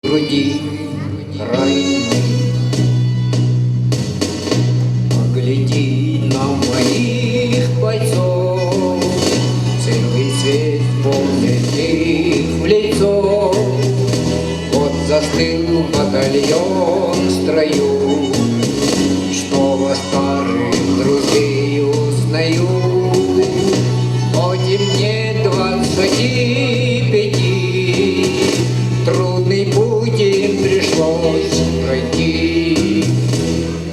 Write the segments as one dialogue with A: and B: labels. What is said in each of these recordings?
A: Груди райны. Погляди на моих бойцов, Целый свет помнит их в лицо. Вот застыл батальон в строю, Что старых друзей узнаю. Хоть и мне 25, Трудный путь им пришлось пройти.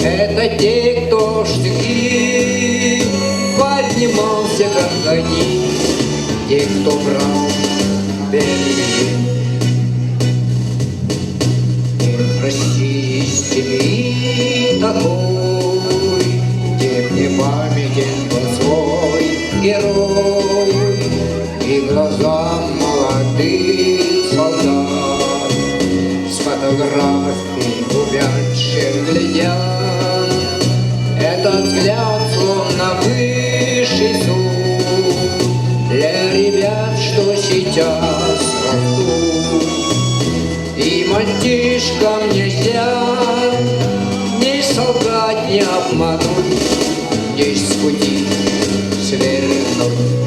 A: Это те, кто штыки поднимался, как они, Те, кто брал Берлин. Нет в России семьи такой, Где мне памятен был свой герой И глаза молодых солдат С фотографий увядших глядят. Этот взгляд словно высший суд Для ребят, что сейчас растут. И мальчишкам нельзя ни солгать, ни обмануть, ни с пути свернуть.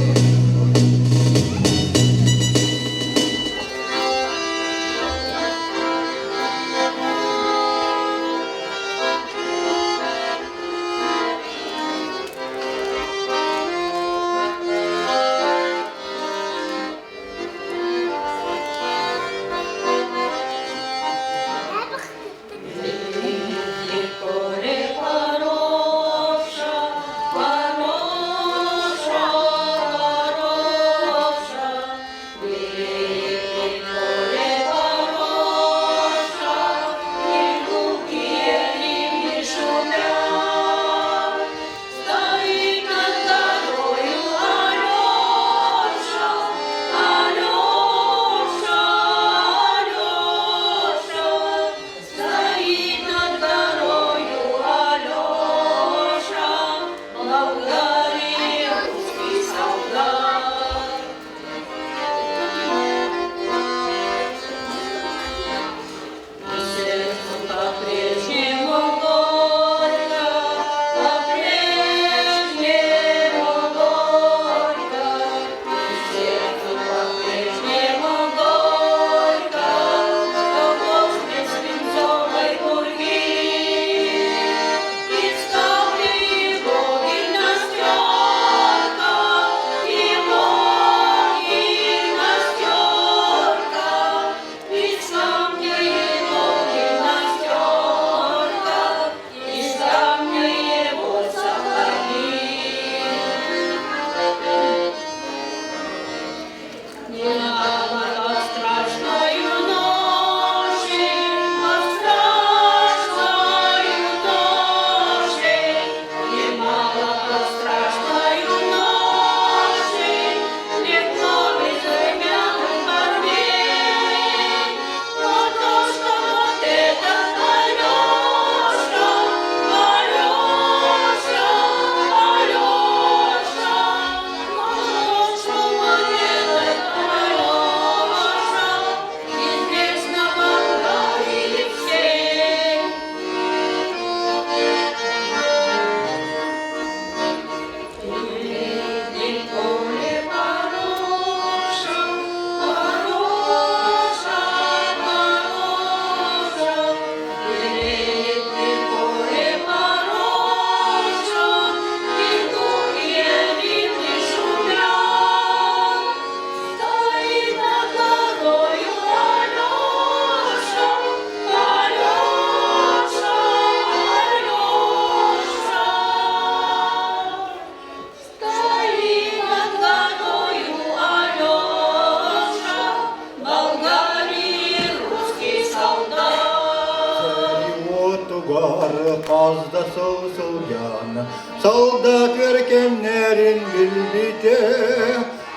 B: Уотугар хас да сыл сылдьан, солдат кэмнэрин билбитэ,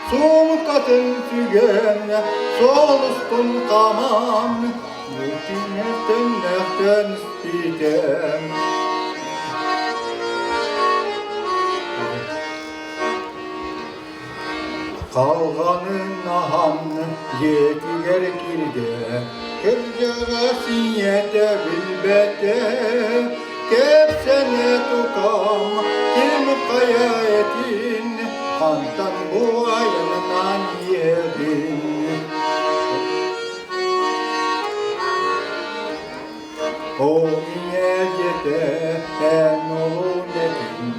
B: суумкатын сүгэн, суол устун хааман, бүтүннэхтэн испитэ. Халҕанын аһан дьиэтигэр киирдэ, кырдьаҕас ийэтэ билбэтэ, кэпсэнэ тутам ким хайа этин, хантан бу айанынан иһэбин. Ол ийэ дьиэтэ эн олун этин,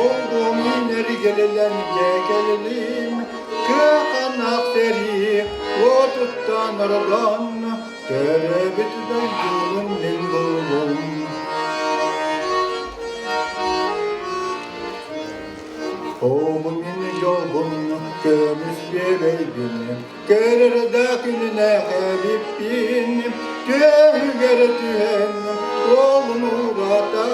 B: Олгум инэргэлилэн дьэ кэлилим, Кыаханах сэрии уотуттан ордон, Төрөөбүт дойдубун мин буллум. Оҕум мин дьолбун көмүс биэбэйбин, Көрөр да күнүнээх эбиппин, Түөһүгэр түһэн уолун уурата,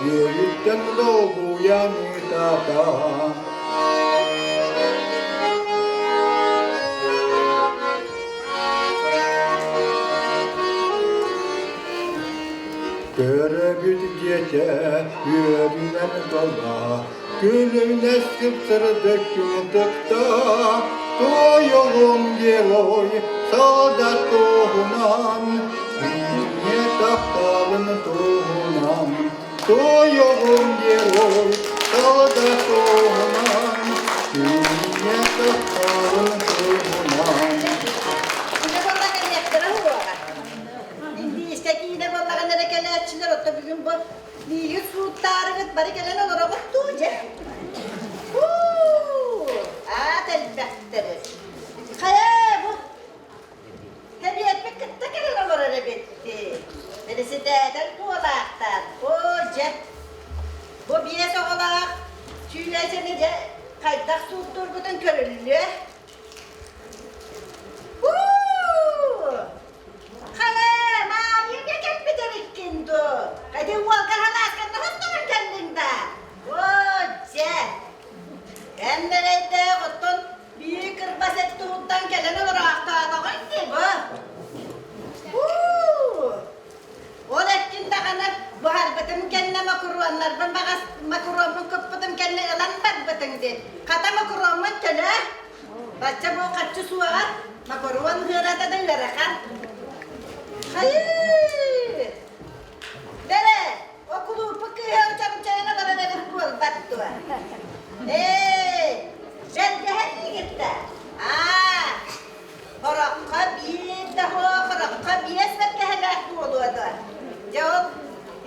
B: Үөйүттэн долгуйан ытата. Төрөбүт дьиэтэ үөрүүнэн туолла, Күлүмнэс сып-сырдык күн тыкта, Туойугум герой солдат туһунан, Ийэ тапталын туһунан. Туойугум герой солдат туһунан, Ийэ тапталын туһунан.
C: Кини буолла кэлиэхтэрэ уоҕа. Индийскэ киинэ буоллаҕына эрэ кэлээччилэр, оттон бүгүн бу Миигин сууттаарыгыт бары кэлэн олороҕут дуу, дьэ? Уу, аат элбэхтэр. Хайа, бу Тэбиэппит кытта кэлэн олорор эбитти. Бэрэсидээтэл буолаахтаан. Оо, дьэ, бу биэс оҕолоох сүүрээчэни дьэ хайдах сууттуургутун көрүллүө. Уу! Хайа, Маарыйа кэлбит эбиккин дуу? Ити уолгар халааскан тоһотторон кэллиҥ да? Оо, дьэ, эн эрэйдээх оттон биир кырбас эт туһуттан кэлэн олороохтоотоҕуҥ дии бу. Уу! Ол эккин даҕаны буһарбытым кэннэ мокоруоннарбын баҕас мокоруоммун куппутум кэннэ ылан барбытыҥ дии. Хата мокоруоммун төлөө. Бачча бу харчы суоҕар мокоруон ыарата да ыарахан. Хайыы! Бэрэ, окулуурпут кыыһа чамчайан олорон эбит буолбат дуо? Ээ, бэргэһэ диигит да? Аа, Хороххо биир да суох, хороххо биэс бэргэһэлээх буолуо дуо? Дьэ ол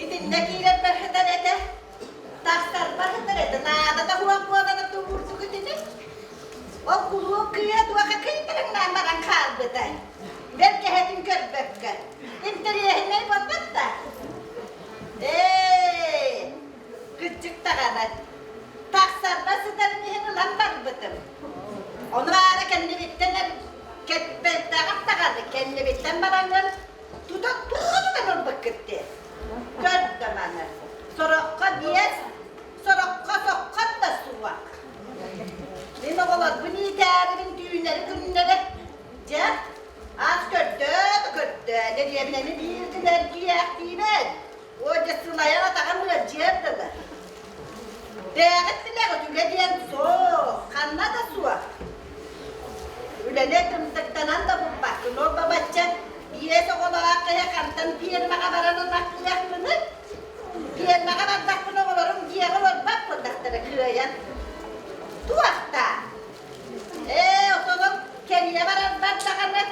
C: итиннэ киирэрбэр сытар этэ, тахсарбар сытар этэ, наадата суох буолан тугурдук итини. Ол кулууп кыыһа туоха кыйтарыҥнаан баран хаалбыта. Бэргэһэтин көрбөккө. Интэриэһинэй буолбат да? Ээ, кырдьык даҕаны. Тахсарбар сытарын иһин ылан барбытым. Ону аара кэннибиттэн кэппэттэҕим даҕаны кэннибиттэн бараҥҥын тута тута тутан ылбыккыт дии. Көр да маны. Сороххо биэс, сороххо соххот да суох. Мин оҕолорбун иитээрибин түүннэри-күннэри дьэ ас көрдөө да көрдөө дэриэбинэни биир гына эргийээхтиибин. Оо дьэ сылайан атаҕым ыалдьыар дылы. Бэйэҕит билэҕит үлэ диэн суох, ханна да суох. Үлэни тымтыктанан да булбаккын, ол бабачча биэс оҕолоох киһи хантан пиэрмэҕэ баран ылахтыахпыный? Пиэрмэҕэ бардахпына оҕолорум дьиэҕэ олорбот буоллахтара кыайан. Туохтаа? Ээ, отонум кэрийэ барарбар даҕаны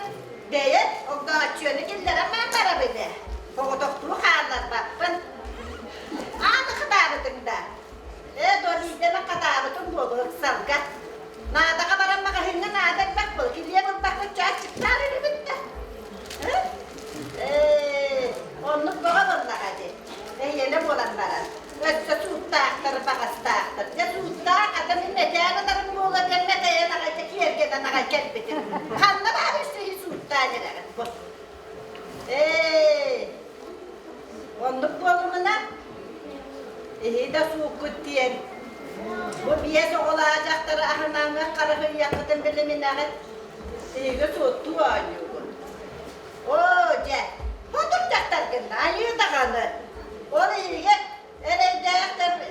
C: бэйэ огдооччуйаны киллэрэн баран барабын ээ. Оҕотохтуу хаалларбаппын. Ааны хатаабытыҥ да? Ээ, доо биирдэ эмэ хатаабытым буолуо ыксалга. Наадаҕа баран маҕаһыыҥҥа наада элбэх буол, килиэп ылбакка чааччыктаан өлөбүт да. Ээ, оннук бөҕө буоллаҕа дии. Эйиэнэ буолан баран. Өссө сууттаахтар, баҕастаахтар. Дьэ сууттаах ата мин мэтээн ыларым буолуо диэн мэтэйэн аҕай дьэ киэргэнэн аҕай кэлбитим. Ханна баар өссө сууттаан эрэҕин бу? Ээ, оннук буолумуна, эһи да сууккут диэн. Бу биэс оҕолоох дьахтары аһынаҥҥа харыһыйыаххытын билиминэҕит. Эһиги суоттуу оонньуугут. Оо, дьэ, хотур дьахтаргын айыы даҕаны. Ол эһиги эрэйдээх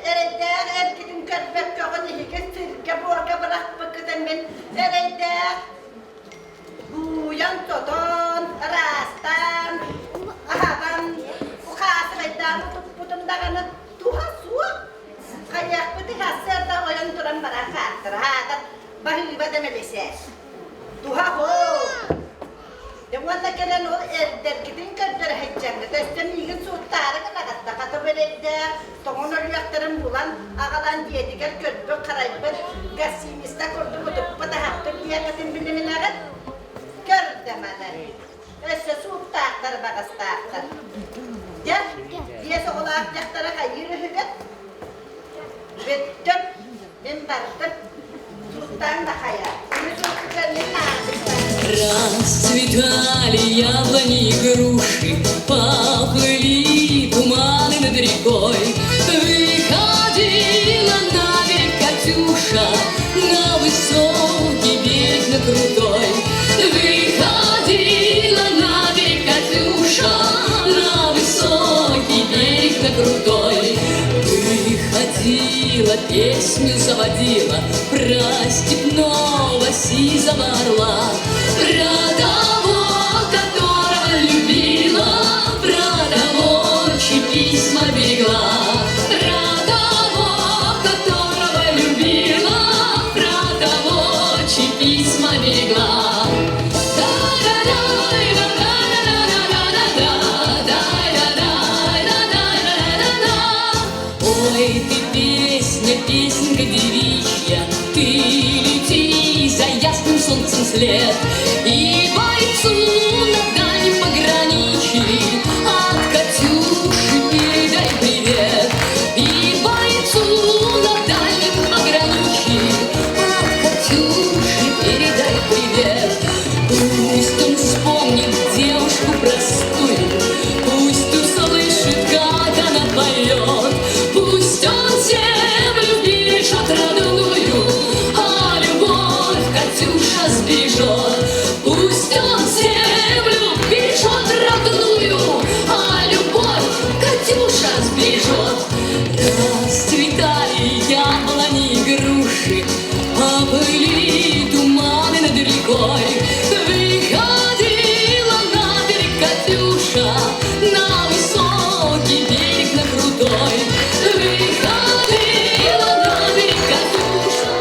C: эрэйдээх эргитин көрбөккөҕүн эһиги сиргэ-буорга бырахпыккытын мин эрдэргитин көрдөрө сылдьаҥҥыт, өссө миигин сууттаары гынаҕыт да, хата бэрэйдээх, тоҥон өлүөхтэрин булан аҕалан дьиэтигэр көрбүт-харайбыт гостиница курдук утуппут аһаппыт диэххитин билиминэҕит? Көрдө маны. Өссө сууттаахтар баҕастаахтар. Дьэ, биэс оҕолоох дьахтара хайыыр үһүгүт? Бүттүм. Мин бардым. Сууттаан да хайа. Мин сууппутугар мин наадыйбат.
D: Расцветали яблони и груши, Поплыли туманы над рекой. Выходила на берег Катюша, На высокий берег, на крутой. Выходила на берег Катюша, На высокий берег, на крутой. Выходила, песню заводила Про степного сизого орла, Про того, которого любила, Про того, чьи письма берегла, Про того, которого любила, Про того, чьи письма берегла. Ой, ты песня, песенка девичья, Ты лети за ясным солнцем след, И бойцу на дальнем пограничье От Катюши передай привет. И бойцу на дальнем пограничье От Катюши передай привет. Пусть он вспомнит девушку простую, Пусть услышит, как она поет, Пусть он землю бережет родную, А любовь Катюша сбережет. Пусть он землю бережет родную, А любовь Катюша сбережет. Расцветали яблони и груши, Поплыли туманы над рекой. Выходила на берег Катюша, На высокий берег, на крутой. Выходила на берег Катюша.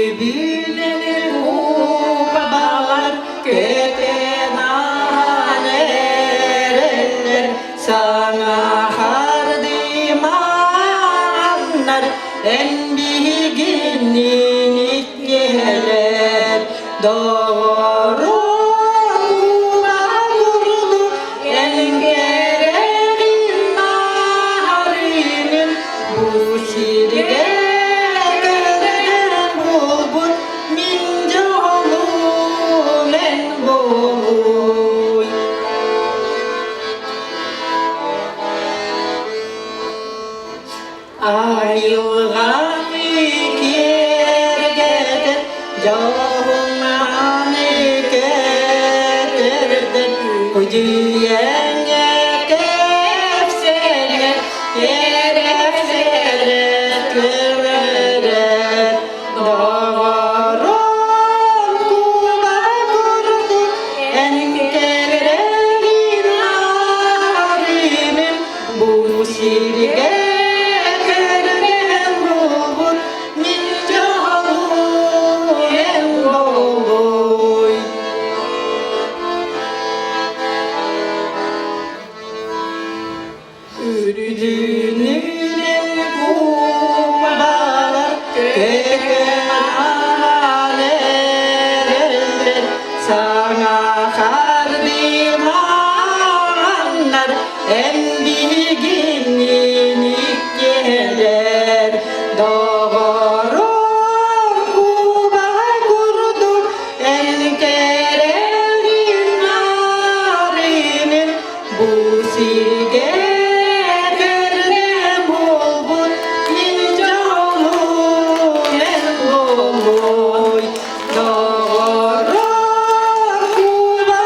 E: Үрдүбүнэн кубалар көтөн эрэллэр саҥа хардыманнар эн биһигинниин иккиэлэр доҕорум куба курдук эн кэрэҕин маарыынын бу сиргэ көрөн булбут мин дьолум эн буолуй. Айылҕаны киэргэтэн, дьоһун-мааны көтөрдөн, Кудьуйаҥҥа кэпсэлгэ кэрэхсэрэ көрөрө, Доҕорум куба курдук эн кэрэҕин арыйным, Бу сиргэ көрбөм буолбут мин дьолум эн буолуй. Үрдүнүнэн кубалар көтөн ахан эрэллэр саҥа хардыманнар эн биһигинниин иккиэлэр доҕорум куба курдук эн кэрэҕин арыйнын бу сиргэ көрнө буолбут мин дьолум эн буолуй доҕорум куба.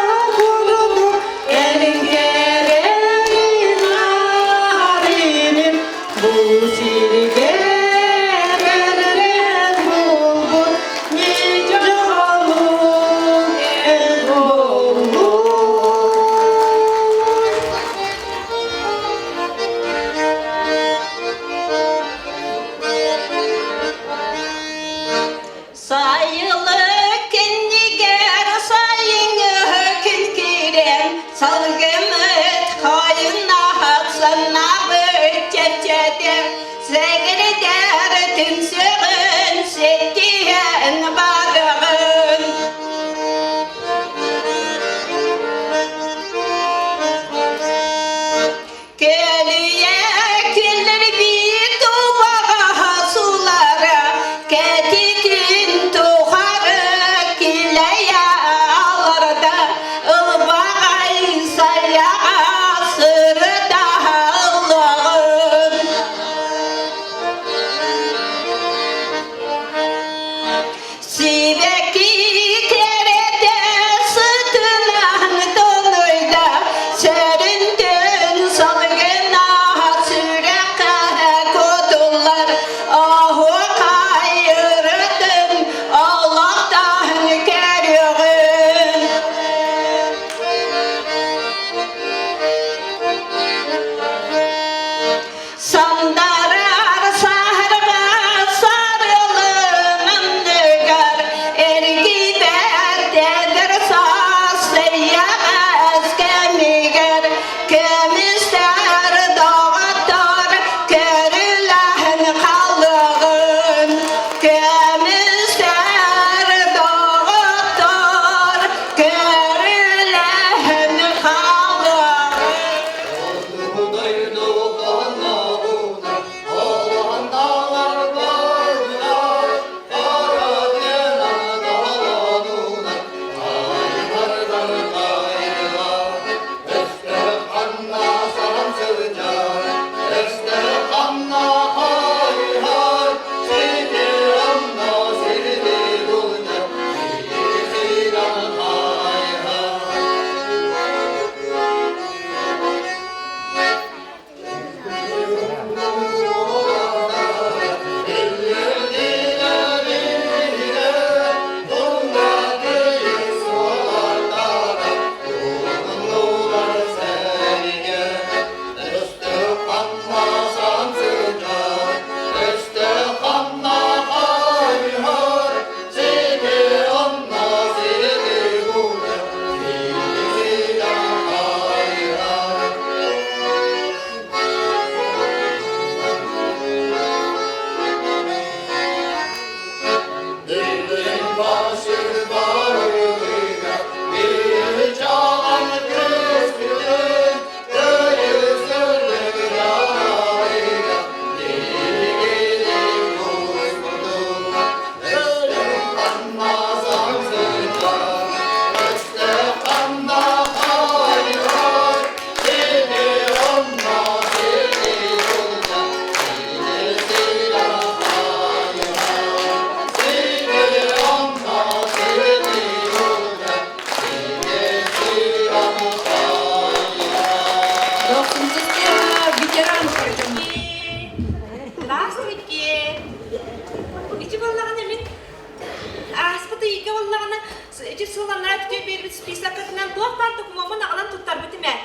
F: сыл анараа өттүгэр биэрбит списоккытынан туох баар докумуоммун аҕалан туттарбытым ээ.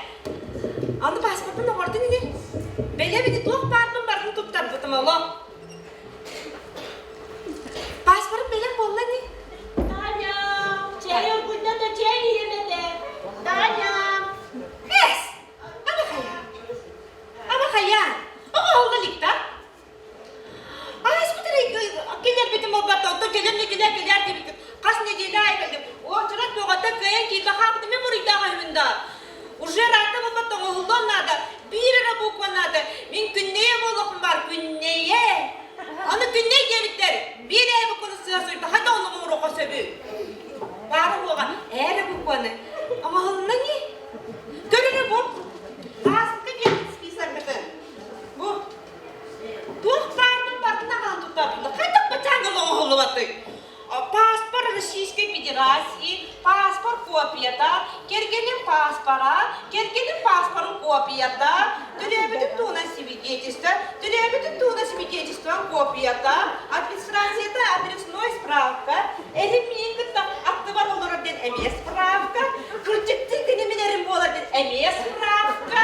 F: Аны пааспарбын оҥордун ини. Бэлэм ини туох баарбын барытын туттарбытым олох. Пааспарым бэлэм буолла ини.
G: Таня, чэй оргуйда да чэй иһиэм этэ. Таня!
F: Эс! Ама хайа? Ама хайа? Оҕо илик да? Ааспыт кэлэрбитин буолбатта, оттон кэлэр нэдиэлэ кэлээр диэбиккит. Хас нэдиэлэ аайы кэллим. Уочарат бөҕөтө кыайан киирбэ хаалбытым мин буруйдаах үһүбүн да. Уже ыраатта буолбатта оҥоһуллуон наада. Биир эрэ буква наада. Мин күннэйэ буолуохпун баар, күннэйэ. Аны күннэй диэбиттэр. Биир ээ букваны сыа суруйда. Хайда оннук оҥоруохха сөбүй? Баара уоҕа ээ букваны. Оҥоһулунна нии. Көр эрэ бу. Ааспыкка биэрбит списоккытын. Бу Туох баарбын барытын аҕалан туттарбыта. Хайдах баччааҥҥа оҥоһуллубатый? Паспорт Российской Федерации, паспорт копията, кэргэним паспора, кэргэним паспорын копията, төрөөбүтүм туһунан свидетельство, төрөөбүтүм туһунан свидетельством копията, администрацията адресной справка, эрим миигин кытта аттыбар олорор диэн эмиэ справка, кырдьыктыы кини мин эрим буолар диэн эмиэ справка.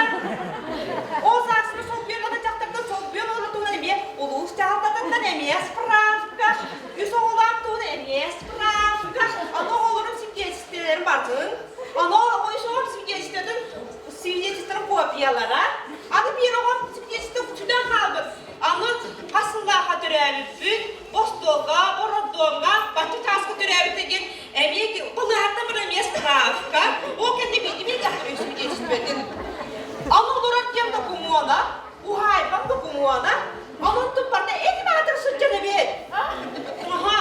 F: Ол сааскы солбуйан дьахтартан солбуйан олорор туһунан эмиэ улуус дьаһалтатыттан эмиэ справка, үс оҕолоох туһунан эмиэ справка, аны оҕолорум свидетельстволарын барытын, аны үс оҕом свидетельствотын свидетельствотын копиялара, аны биир оҕом свидетельство сүтэн хаалбыт, аны хас сыллаахха төрөөбүппүт, остуолга, роддомҥа бачча чааска төрөөбүтэ диэн эмиэ балыыһаттан баран эмиэ справка, ол кэннэ биирдэ дьахтар свидетельствотын. Аны олорор диэн докумуона, уһаайбам докумуона, онон барда этим аатыр сылдьан эбит. Аха,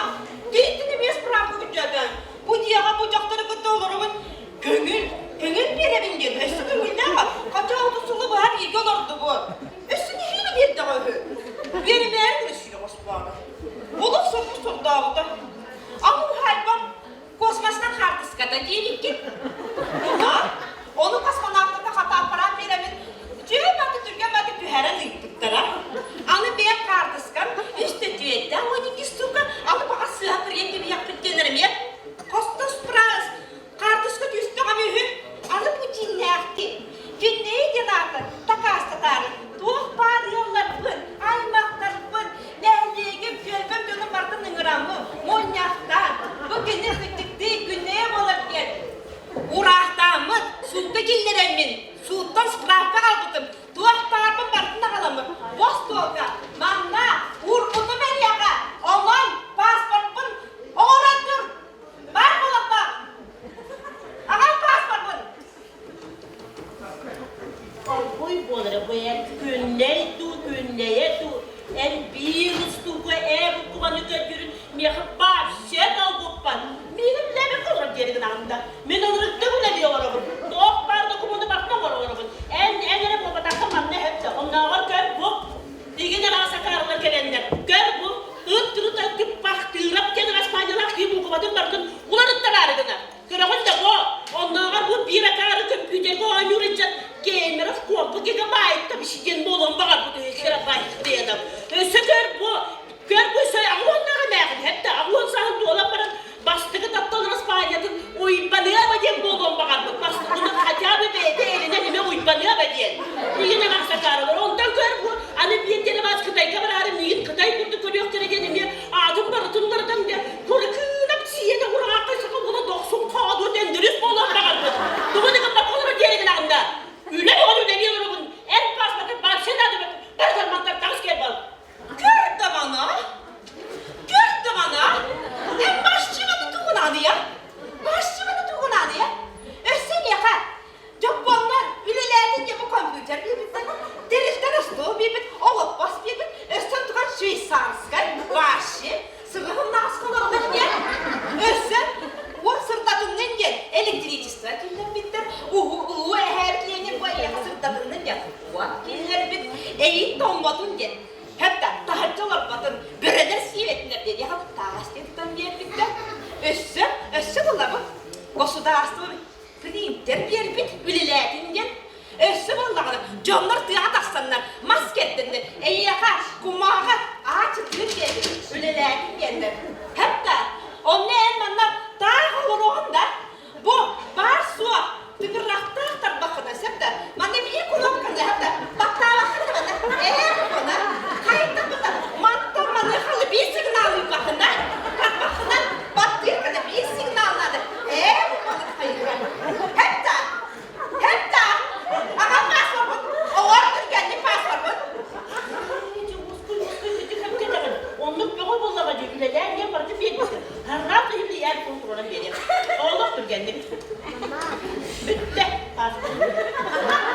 F: дийтин эмиэ справка күтүөтөн. Бу дьиэҕэ бу дьахтары кытта олоробун көҥүл, көҥүл биэрэбин диэн өссө көҥүллээх хотя отут сылы быһа бииргэ олордубут. Өссө нэһиилэ биэрдэҕэ үһү. Биэримээри гына хоспоону. Олох сорбут сордообута. Аны уһаайбам космостан хаартыската диэбиккин. Ону космонавтата хата аппараат биэрэммин үчүгэй баты түргэн баты түһэрэн ыыппыттара. Аны бэйэм хаартыскам үс төтүөттээх уон икки сука аны баҕас сыыһа кырыйан кэбиһиэхпит диэн эмиэ хостос Хаартыска түстэҕим үһү, аны бу дьиҥнээхтик, Күннэйи диэн ааты дакаастатаары туох баар ыалларбын, аймахтарбын, нэһилиэгим, түөлбэм дьонун барытын ыҥыраммын, мунньахтаан, бу кини кырдьыктыы Күннэйэ буолар диэн ураахтааммыт, суукка киллэрэммин, сууттан справка аҕалбытым, туох баарбын барытын аҕаламмын, бу остуолга манна уурбутум эһиэхэ, онон паспорпун оҥорон тур, Бар буолаппа! Аҕам пааспарбын!
G: Оргуй буолара бу эн күннэй дуу, күннэйэ дуу, эн биир устууга ээ буккубаны көрдүүрүн миэхэ вообще долгуппат. Миигин үлээбэккэ олорор диэри гынаҕын да. Мин ылырыктык үлэлии олоробун. Туох баар докумуону барытын оҥоро олоробун. Эн, эн эрэ буолбатахха манна эһэттэ. Оннооҕор көр бу Игин араас акаарылар кэлэннэр, көр бу, ыт тырыта кыппахтыырап диэн араспаанньалаах киһи буукубатын барытын уларыттараары гынар. Көрөҕүн да бу, оннооҕор бу биир акаары көмпүүтэргэ оонньуур ыччат Кемеров куомпу гигабайт диэн буолуон баҕарбыт үһү терабайт хренов. Өссө көр бу, көр бу өссө аҕуоннаах эмээхин, хэттэ аҕуон сааһын туолан баран бастакы таптал араспаанньатын Уйбаныаба диэн буолуон баҕарбыт. Бастакыны хотя бы бэйэтэ эринэн эмэ Уйбаныаба диэн. Миигин эмэхсакаарылар. Онтон көр бу, аны биир диэн Кытайга бараары миигин Кытай курдук көрүөхтэрэ диэн эмиэ аатын барытын уларытан диэн Курыкыынап сиэнэ урааххай саха уола дохсун хоодуот өндөрүс буолуон баҕарбыт. Тугу да гыммакка олорор диэри гынаҕын да. Үлэ бөҕөнү үлэлии олоробун. Эн паспорты вообще надо барытын мантан таҕыс кэл бал.
F: Көр даҕаны, көр даҕаны, эн машинаны тугунаадыйа, машинаны тугунаадыйа. Өссө миэхэ дьоппуоннар үлэлээтин диэн бу компьютер биэрбиттэр, тэрилтэн остуол биэрбит, олоппос биэрбит, өссө туган швейцарскай вообще сырыһын нааска олордор диэн, өссө уот сырдатыннын диэн электричество киллэрбиттэр, улуу эһээбит Ленин бу эйиэхэ сырдатыннын диэн уот киллэрбит, эйин тоҥмотун диэн Хэтта таһырдьа олорботун, бөрөлөр сиэбэтиннэр диэн яха таас диэн тутан биэрбиттэр. Өссө, өссө булабын. Государство принтер биэрбит, үлэлээтин диэн. Өссө буоллаҕына, дьоннор тыаҕа тахсаннар, мас кэрдэннэр, эйиэхэ кумааҕы аачытыыр диэбит, үлэлээтин диэннэр. Хэтта, онно эн манна таах олоруоҕун да.
G: Түргэнник. Бүттэ.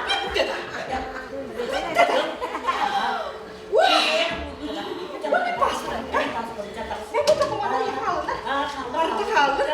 F: Бүттэ да. Бүттэ да. Уой, паспорт. Мен бу документары хаалла. Барыта хаалла.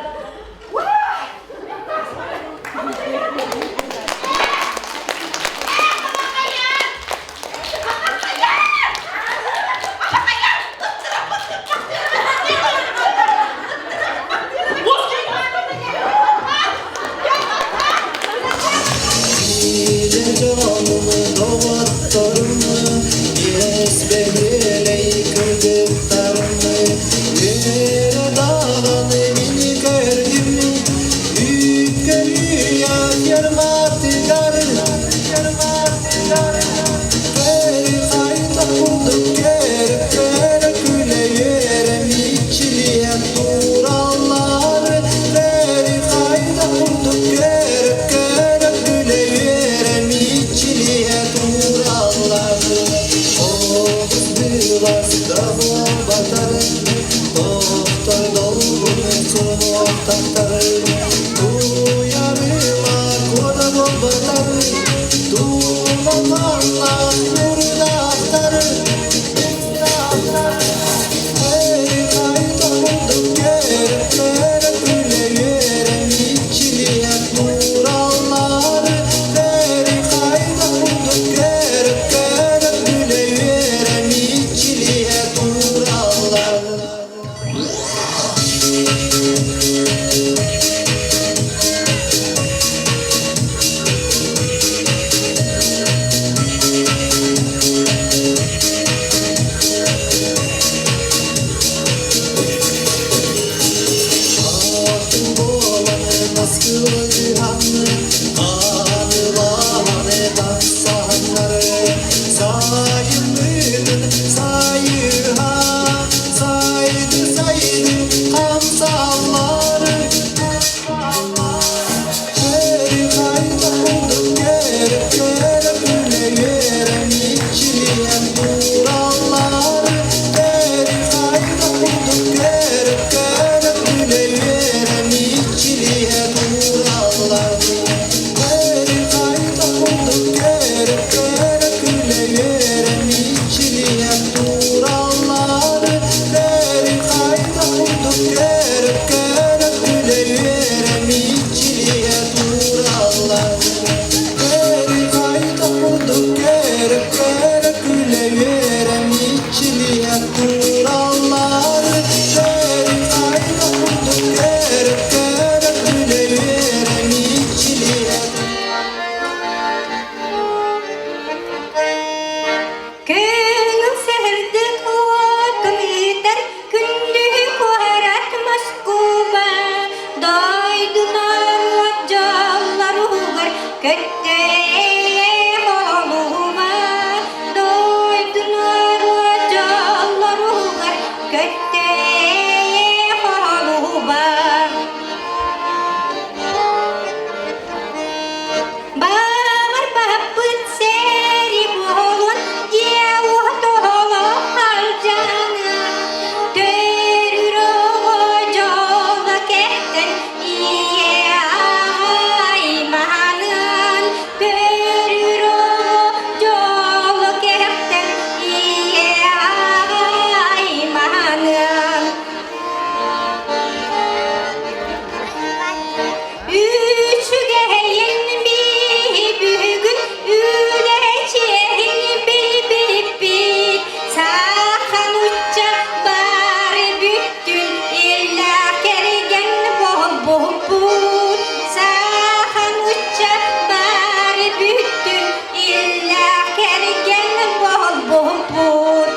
C: Көҥүл сэрдик уотун ыытар күндү куорат Москуба дойдулар дьоллоругар көттөөх олума дойдулар дьоллоругар көттөөх олума Баҕар баппыт сэри буолуон дьиэ-уот олох алдьаныа, төрүүр оҕо дьоло кэхтэн ийэ айманыан, төрүүр оҕо дьоло кэхтэн ийэ айманыан. Үчүгэйин бүгүн үлэчиэһин билбиппит, сахан учча бары бүттүн иллээх кэргэн буолбуппут. Сахан учча бары бүттүн иллээх кэргэн буолбуппут.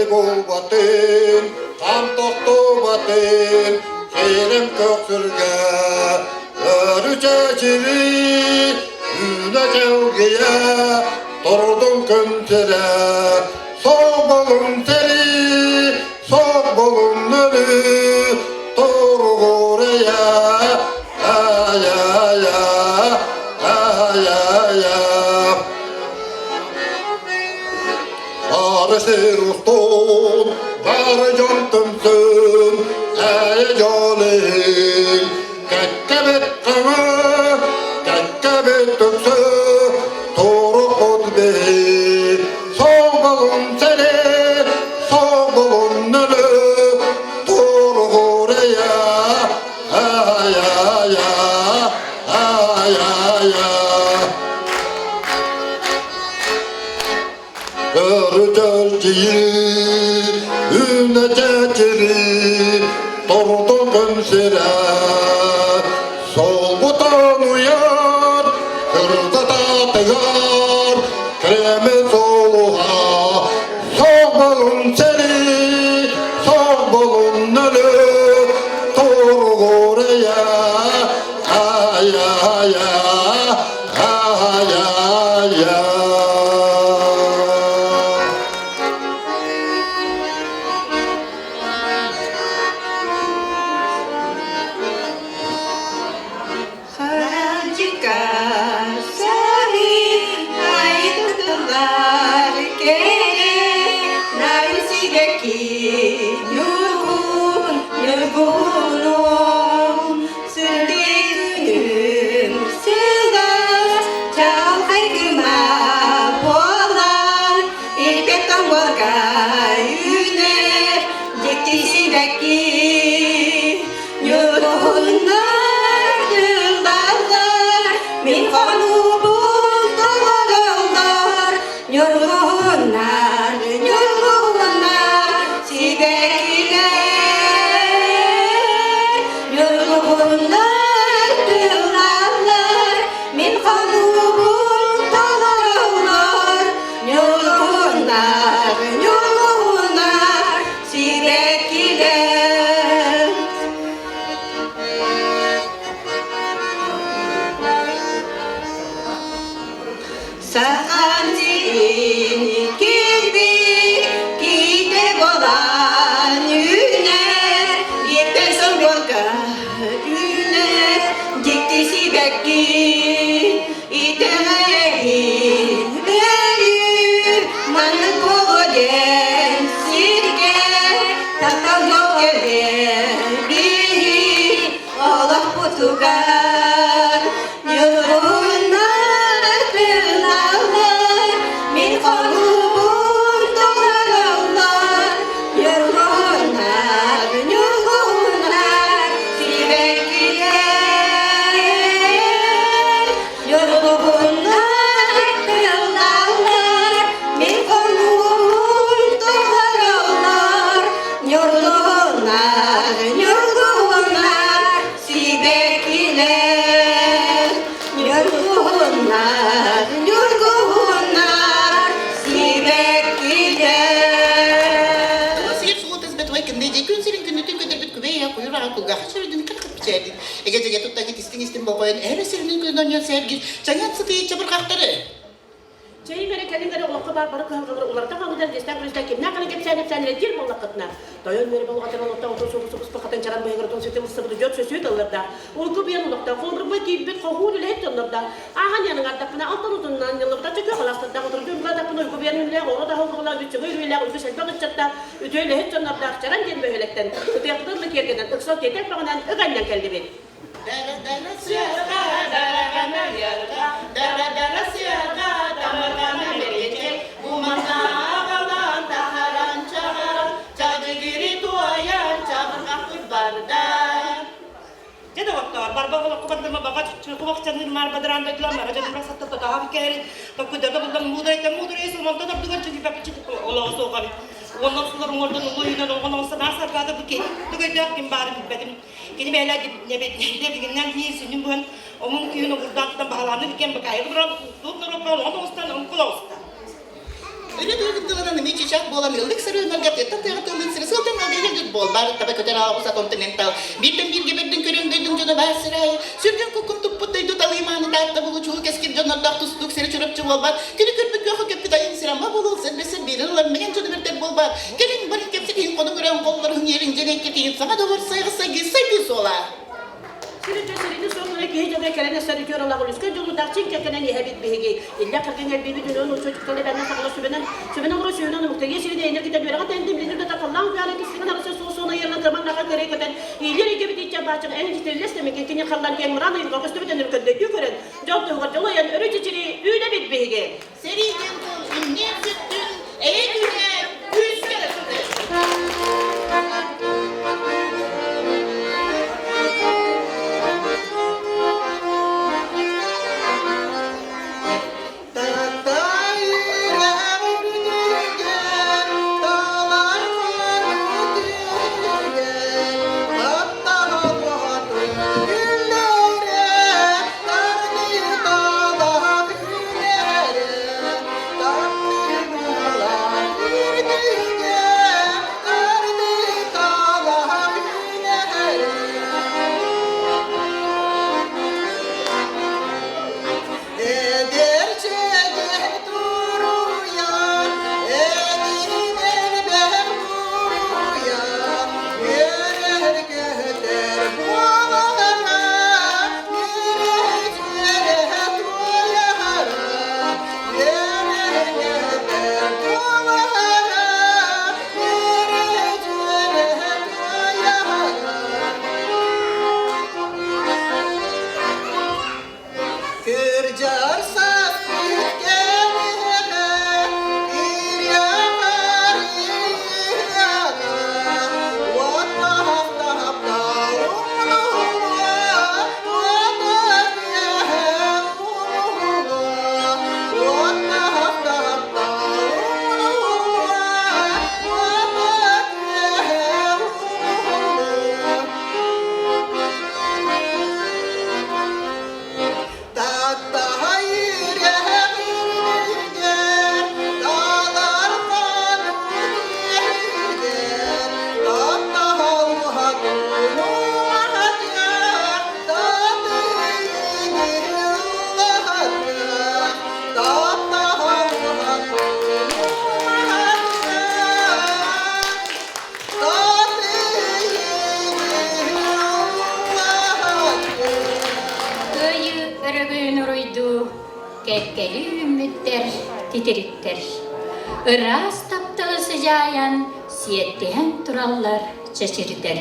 B: Сири булбатын, хам тохтубатын, сирим көхсүргэ өрү чэчири, үүнэ чэлгийэ, турдун күн сирэ, Соҕолун сири, соҕолун өлүү, туругуруйа, ай-ай-ай, ай-ай-ай. Бары сир устун, бары дьон түмсүн, эйэ дьол иһин, кэккэбит хаҥа, кэккэбит түмсү, турукпут биһи, соҕолун сири, соҕолун өлү, туругуруйа, ай-ай-ай, ай-ай-ай. Өрүтэлдьийи, үүнэтэтири, тордун көмсүрэ, солбутан уйар, кырдатаатыгар, кремет солуһа, соҕболун сэри, соҕболун өлө, туругуруйа, ай-ай-ай.
E: Харанчыка саһы айтылар кэрэ Нарсигэки ньургун ньургунум Сүрдүкүнүм сылаас чаҕылхай гына буолан Ирбэт тоҥуорга үүнэр дьикти сибэкки Ньургуһуннар тыллаллар мин хонуубун толороллор Ньургуһуннар, ньургуһуннар сибэккилэр Ньургуһуннар тыллаллар мин хонуубун толороллор Ньургуһуннар, ньургуһуннар сибэккилэр Сахан сирин килбик киитэ буолан үүнэр, Иэппэ соҥуорга үүнэр дьикти сибэкки. Итэҕэйэбин өрүү маннык буолуо диэн сиргэ таптал дьол кэлиэ биһи олохпутугар. Ньургуннар тыыналлар, мин хонуубун толороллор. Ньургуннар, ньургуннар, сибэккилэр. Ньургуннар тыыналлар, мин хонуубун толороллор. Ньургуннар, ньургуннар, Сибэккилэр, ньургуһуннар, ньургуһуннар, сибэккилэр.
H: Сир суутас бэтуай кынны күн сирин күннүтүн көтөрбүт күбэй куйур аҕа кулгаха сүрүнүн кыркып бичээрдин. Эгэ дьэгэ туттагыт истиҥ истин болҕойон эһэр сиринин күнүн онньон сэргир чаҥат сытыы чабырҕахтары.
G: Чэйим эрэ кэлин эрэ олоххо баар бары кыһалҕалары уларыта хаҥытар дьиэстээх күрүстээх кимнээх эрэ кэпсээн эпсээн эрэ диир буоллаххытына, тойон үөрэ болҕатар олохтоох отун субу субуспахатын чаран быһыгырытын сүтүм ыстыбыты дьон сөсүөт ылларда. Уйгу быйан олохтоох холобурбай киирбит хоһуун үлэһит дьоннорда ааһан яныҥардахпына алтан утуннан ньыллыбыта чөкө халаастардаах утурдуу ымладахпына уйгу быйан үлэлээх оҕо да оҕолоох үчүгэй үлэлээх үгүс элбэх ыччаттаах үтүө үлэһит дьоннордоох чаран диэн бөһүөлэктэн ытыахпытын ыла киэргэнэн ыксал тиэтэл бөҕөнөн ыганньан кэллибит. Дьэ доҕоттоор, барба олоххо бардыма баҕа кубахчаныыр маар бадараан дойдулар мара дьонура сатта тотаһа кэри токкуйдарга буллан муударайтан муударай сомонтон ордугар чүгүпэппичи олоҕо суоҕар уонна сулар уҥордон улуу үйүнэн оҥон оҥсанаа саргаата бу ки тугайдаах ким баарын билбэтим Кини бэйэлээх дэбигиннэн биир сүнньүн быһан омун күүһүн обурдаан тутан баһылааны кэм бакайы туран туут норуокка олоҕун оҕустан оҥкул оҕуста.
H: Өрө туругун тылынан эмиэ тымныы чыычаах буолан ыаллык сырыынарга тыаттан тыаҕа тыаллыын сири сылтан ыалга ыалдьыт буолбар таба көтөр аҕус атон тал бииртэн бииргэ бэрдин көрөн дойдум дьоно баар сирай сүргэн куккун туппут дойду талыы мааны таатта булучуу кэскил дьоннордоох тустуук сири чурапчы буолбат күнү көрбүт күөхү көппүт айын сир ама буолуол сэрбэсэр биирин ылар мэгэн дьону бэрдэр буолбат кэлин барын кэпсэтиһин хонуҥ үрэн холлоруһун иэрин дьэн эккитиһин саҥа доҕор сайҕы сайгыы сайдыы суола
G: Сирин сирини суолуна киһи дьоно кэлэн эсэр үтүөр олоҕун үскэ дьоллутаах чин кэкэнэн иһэбит биһиги. Иллэ кэргэн элбиибит үнүөн учу чукталы бэннэ саҕала сүбэнэн сүбэнэн олору сүүнэн омуктайы сирин эйнер китэ үөрэҕэ тэнди билинир да таллаан күөлэ кисигин арысы суос суона ерна тырман наха көрө көтөн иилер икебит иччэ баачык эн итиллес темеке кини халлан киэн мыран ыйылга көстүбүт өнөр көндөйдүү көрөн дьол туһугар дьолойон өрө чичири үүнэбит биһиги.
H: Сэрии диэн тыл инниэн сүттүн, эйэ күүһэ күүскэ да сытыр.
I: Кыайыы өрөгөйүн уруйдуу кэккэлии үүммүттэр, титириктэр. Ыраас тапталы сыдьаайан, сиэттиһэн тураллар чэчирдэр.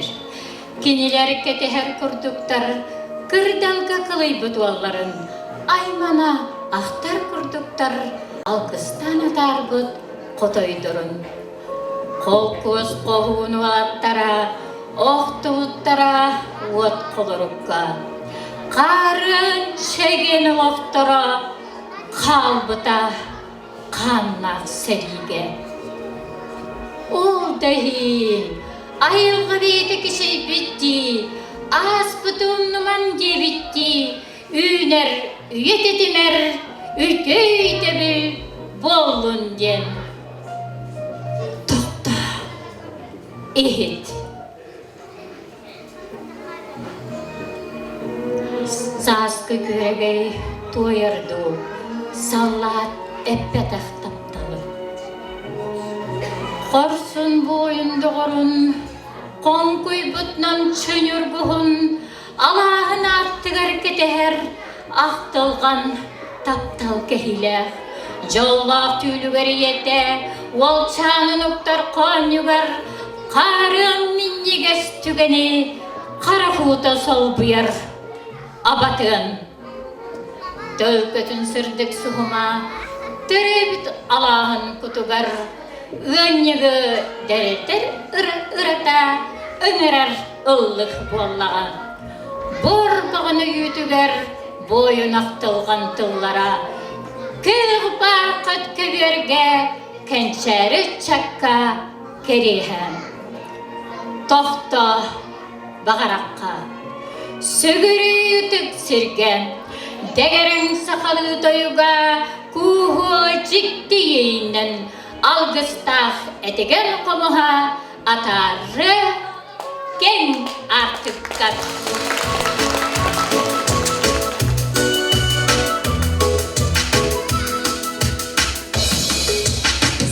I: Кинилэр кэтэһэр курдуктар кырдалга кылыйбыт уолларын аймана ахтар курдуктар алгыстаан атаарбыт хотойдорун. Холкуос хоһуун уолаттара охтубуттара уот холорукка. Хаарыан чэгиэн олохторо хаалбыта хааннаах сэриигэ. Ол да иһин айылҕа бэйэтэ кичэйбиттии, ааспыты умнуман диэбиттии үүнэр үйэ тэтимэр үтүө өйдөбүл буоллун диэн Тохтоо, иһит. Сааскы күөрэгэй туойар дуу, саллаат эппэтэх тапталы. Хорсун буойун доҕорун, хоҥкуйбутунан чөньургуһун, алааһын аартыгар кэтэһэр ахтылҕан таптал кэһиилээх. Дьоллоох түүлүгэр ийэтэ уолчаанын уктар хоонньугар хаарыан минньигэс түгэни харах уута солбуйар абатыан. Төлкөтүн сырдык суһума төрөөбүт алааһын кутугар ыанньыгы дэлэтэр ырата ыҥырар ыллык буоллаҕа. Буор баҕана үүтүгэр буойун ахтылҕан тыллара күөх баархат көбүөргэ кэнчээри ыччакка кэриэһэ. Тохто баҕарахха сүгүрүй ытык сиргэ дэгэрэҥ сахалыы тойуга кууһуо дьикти иэйинэн. Алгыстаах этигэн хомуһа атаарыы кэҥ аартыккар.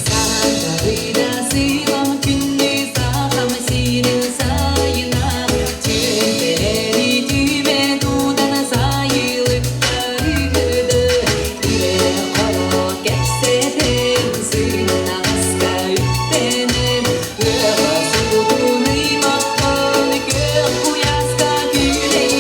D: Сардарыйда сыйлам күннү сахам сирин сайына Түөлбэлэри түмэ тутан сайылыктарыгыды Ирэ-хоро кэпсэтэн сыҥнаҕаска үктэнэн Ыаҕас кутун ыймахтан күөх куйааска күлэйдиир.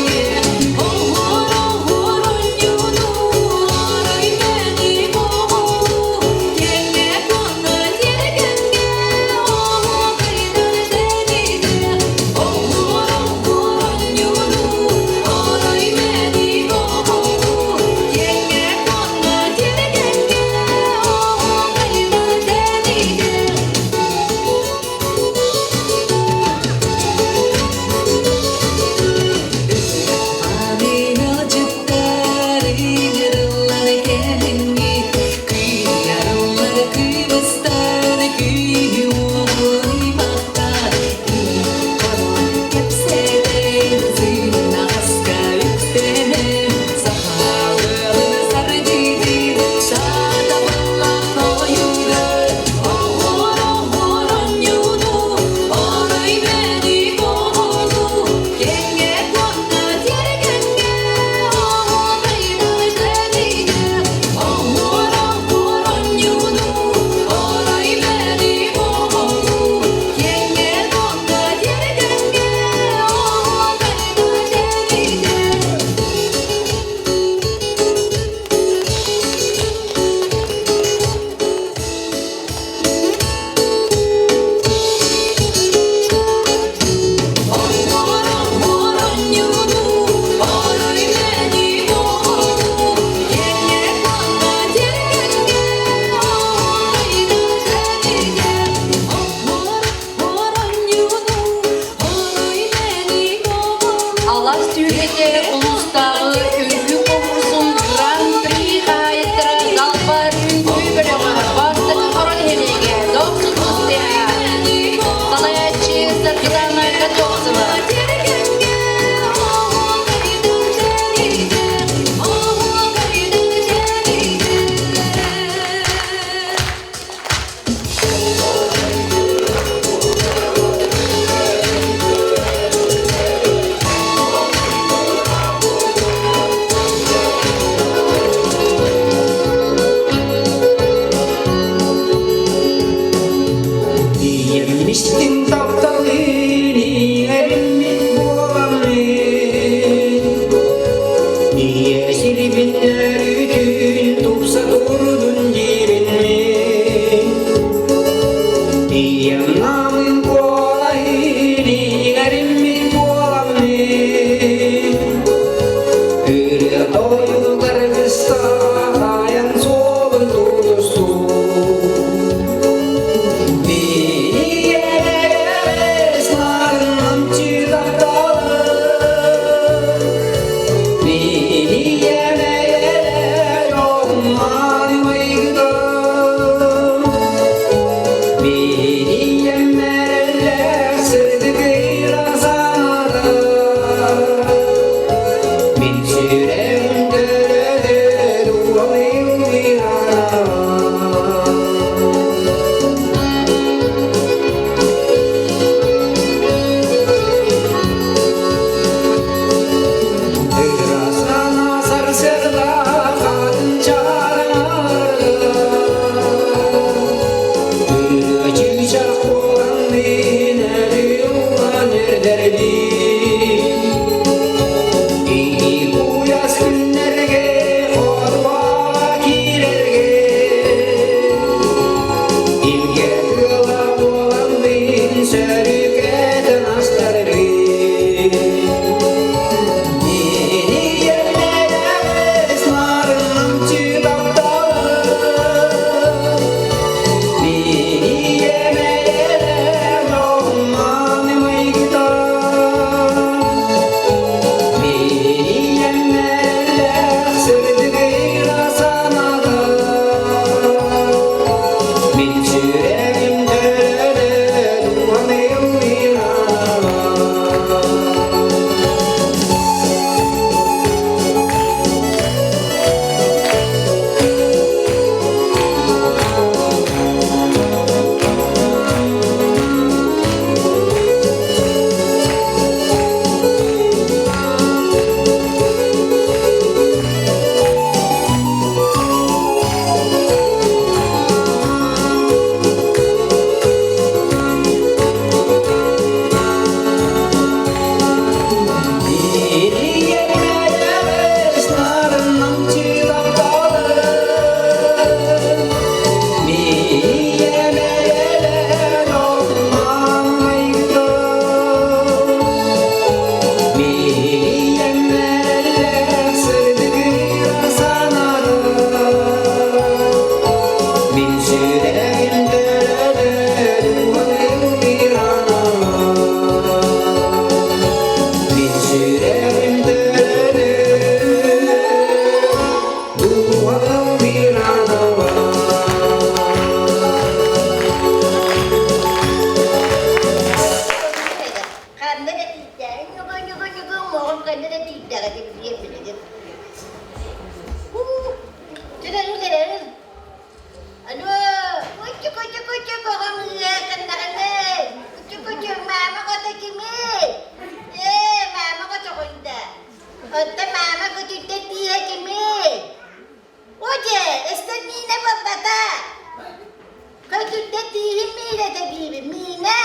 C: да тииһим миинэтэ диибин, миинэ.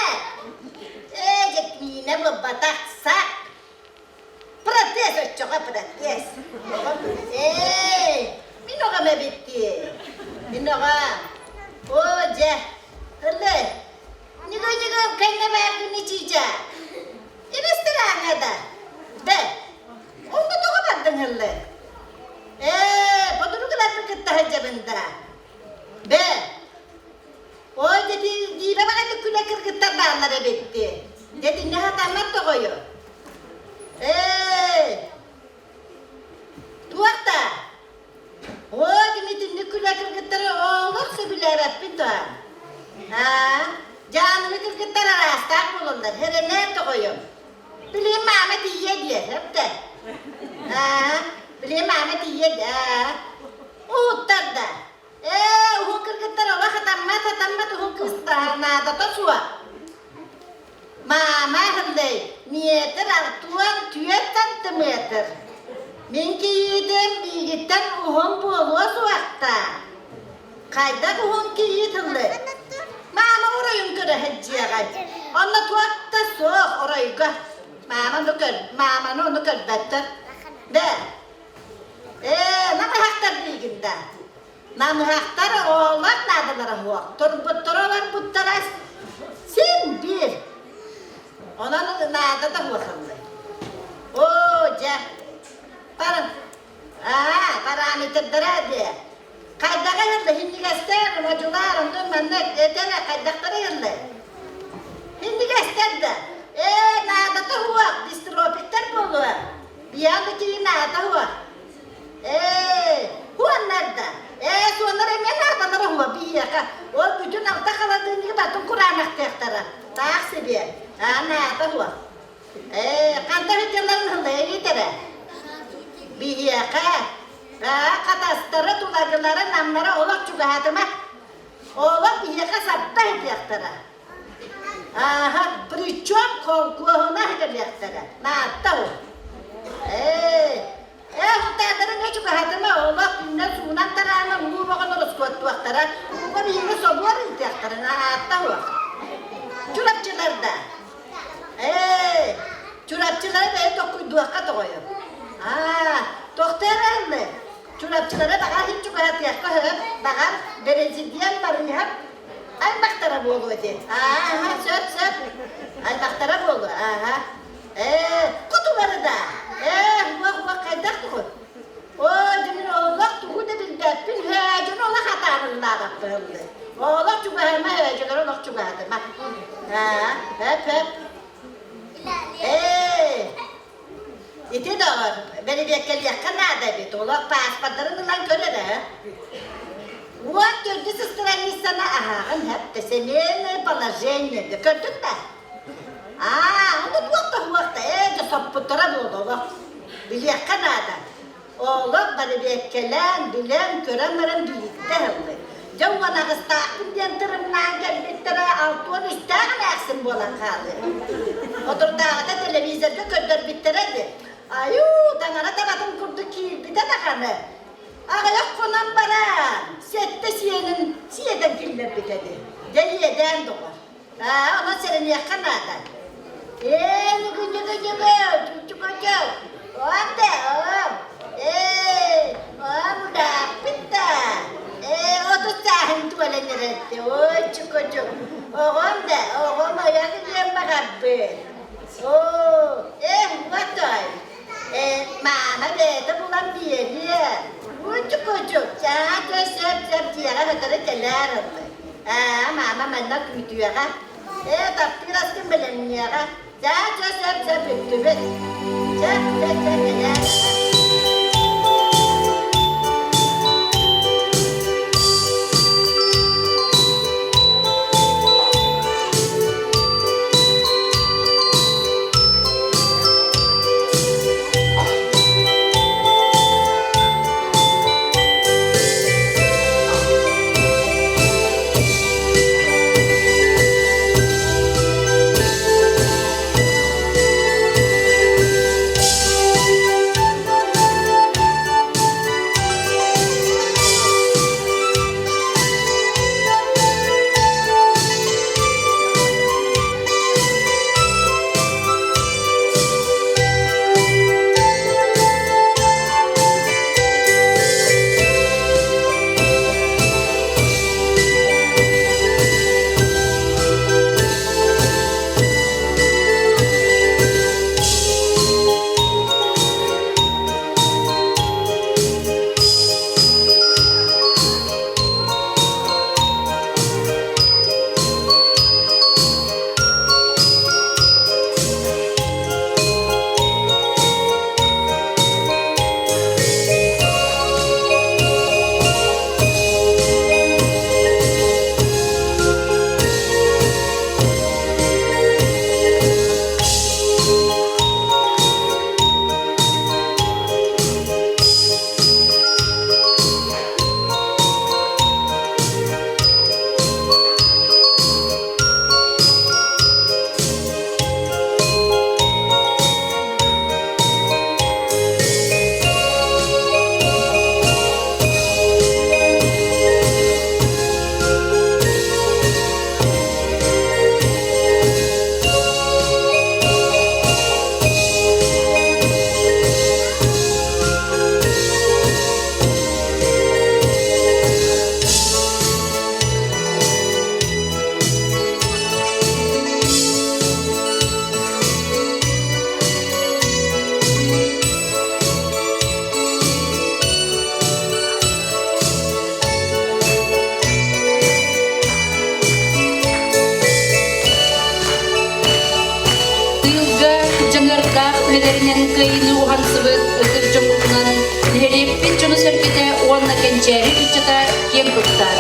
C: Ээ, дьэ, миинэ буолбатах, сак. Протез оччоҕо протез. Оҕом, ээ, мин оҕом эбит дии. Мин оҕом. Оо, дьэ, ылы. Ньыгы-ньыгы кэннэ бааргын ичиичэ. Рестораҥҥа да. Бэ, онно тоҕо бардыҥ ыллы? Ээ, подругаларбын кытта сылдьабын да. Бэ, ой, дьиибэ баҕайытык күлэ кыргыттар бааллар эбит дии. Дьэ, итиннэ сатаммат тоҕойу. Ээ, туох да? Оо, итинник күлэ кыргыттары олох сөбүлээбэппин туһаан. Аа, дьааныны кыргыттар араастаах буолаллар, эрэнээр тоҕойум. Билигин маама тиийиэ диэ, сөптө. Аа, билигин маама тиийиэ диэ, аа. Уһуттар да. Ээ, уһун кыргыттар олох хатаммат, хатаммат уһун кыыстаһар наадата суох. Маама аһыллай, метр 64 сантиметр. Мин кийиитим биигиттэн уһун буолуо суохтаах. Хайдах уһун кийиит ыллый? Маама оройун көрө сылдьыаҕай. Онно туох да суох оройго. Маама ону көр, мааманы ону көрбөттөр. Бэ, ээ, намыһахтар диигин да. Намыһахтар оҕолор наадалара суох, турбуттара олорбуттара син биир. Онон наада да суох ыллый. Оо, дьэ, пар аа, параметрдара диэ. Хайдаҕа ыһыллы, хиннигэстэр, модьулар, онтон манна этэрэ хайдахтара ыһыллы. Хиннигэстэр да, ээ, наадата суох, дистрофиктар буолуо. Биһиэхэ киһи наада суох. Ээ, хуоннар да. Ээ, суоннар эмиэ наадалара уһуо биһиэхэ. Ол бүтүн алта халадыынньыгы батын кураанахтыахтара. Таах сибиэ. Аа, наада уһуо. Ээ, хантан сылдьалларын ыллайыытара. Биһиэхэ аа, хатастара, тулагылара, намнара олох чугаһаатыма. Олох биһиэхэ сапта сытыахтара. Ааһа, причем холкуоһуна кэлиэхтэрэ. Наатта ол. Ээ, ээ, хутаатарын чугаһатыма, олох күннэ суунан тараана уу боҕон ороскуоттуохтара, ууга биһиги собуор ыытыахтара, наатта ол. Чурапчылар да. Ээ, Чурапчылары бэйэ токкуйдуохха тоҕойо. Аа, тохтоо эрэ Чурапчылары баҕар иһин чугаһатыахха сөп, баҕар бэрэсидьиэн барыыһап Аймахтара буолуо диэн. Ааһа, сөп, сөп. Аймахтара буолуо, ааһа. Ээ, кутулары да. Ээ, уох, уох, хайдах тугу? Оо, дьэ мин олох тугу да билбэппин, һөөдьүнү олох атаарыллаабаппын. Олох чугаһыма, һөөдьүлэри олох чугаһатыма. Аа, хөп, хөп. Ээ, ити доҕор, бэрэбиэркэлиэххэ наада эбит, олох пааспардарын ылан көр эрэ. Уот төрдүс страницаны аһааҕын хэп семейное положение көрдүн да? Аа, ону туох да суох да, ээ, дьэ соппуттара буолуо олох. Билиэххэ наада. Олох бэрэбиэркэлээн, билэн, көрөн баран биирдэ ыһыллый. Дьэ 18-таахпын диэн тырымнаан кэлбиттэрэ 63-тээх эмээхсин буолан хаалыа. Отурдааҕыта телевизорга көрдөрбүттэрэ дии. Айуу, таҥара табатын курдук киирбитэ даҕаны. Аҕыйах хонон баран, сэттэ сиэнин сиэтэн киллэрбитэ дии. Дьэ иэдээн доҕор. Аа, онон сэрэниэххэ наада. Ээ, ньыгы-ньыгы-ньыгы, чуччукочок. Оом да, оом. Ээ, оом улааппыт да. Ээ, 30 сааһын туолан эрэрдэ. Ой, чукочук. Оҕом да, оҕом ойох диэн баҕарбыт. Оо, ээ, отой. Ээ, маама бэйэтэ булан биэриэ. Учук-учук, чаа, сөп, сөп, дьиэҕэ өтөрү кэлээр ыллы. Аа, маама манна күүтүөҕэ. Ээ, таптыыр аскын бэлэмниэҕэ. Чаа, чэ, сөп, сөп, бүттүбүт. Чэ, чэ, чэ, кэлээр.
I: үлэлэринэн кыайыыны уһансыбыт ытык дьоммутунан нэһилиэкпит дьоно-сэргэтэ уонна кэнчээри ыччата киэн туттар.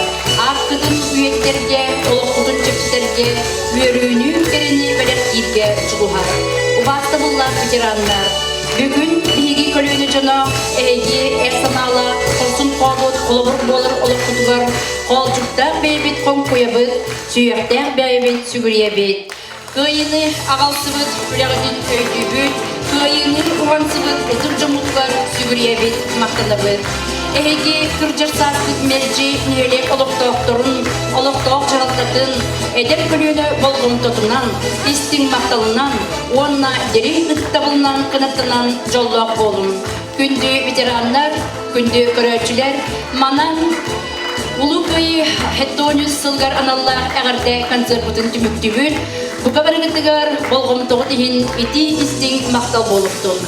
I: Ааккытын үйэтитэргэ, олоххутун чэпчэтэргэ, үөрүүнү, кэрэни бэлэхтииргэ дьулуһар. Убаастабыллаах ветераннар, бүгүн биһиги көлүөнэ дьоно эһиги эр санаалаах, хорсун хообут холобур буолар олоххутугар хоолдьуктаах бэйэбит хоҥкуйабыт, сүһүөхтээх бэйэбит сүгүрүйэбит. Кыайыыны аҕалсыбыт үлэҕитин өйдүүбүт, кыайыыны уһансыбыт ытык дьоммутугар сүгүрүйэбит, махтанабыт. Эһиги кырдьар сааспыт мэлдьи нэһилиэк олохтоохторун, олохтоох дьаһалтатын, эдэр көлүөнэ болҕомтотунан, истиҥ махталынан уонна дириҥ ытыктабылынан кынаттанан дьоллоох буолуҥ. Күндү ветераннар, күндү көрөөччүлэр, манан Улуу Кыайыы Хеттониус сылыгар аналлаах эҕэрдэ концерпытын түмүктүүбүт. Бука барыгытыгар болҕомтоҕут иһин итии истиҥ махтал буолуохтун.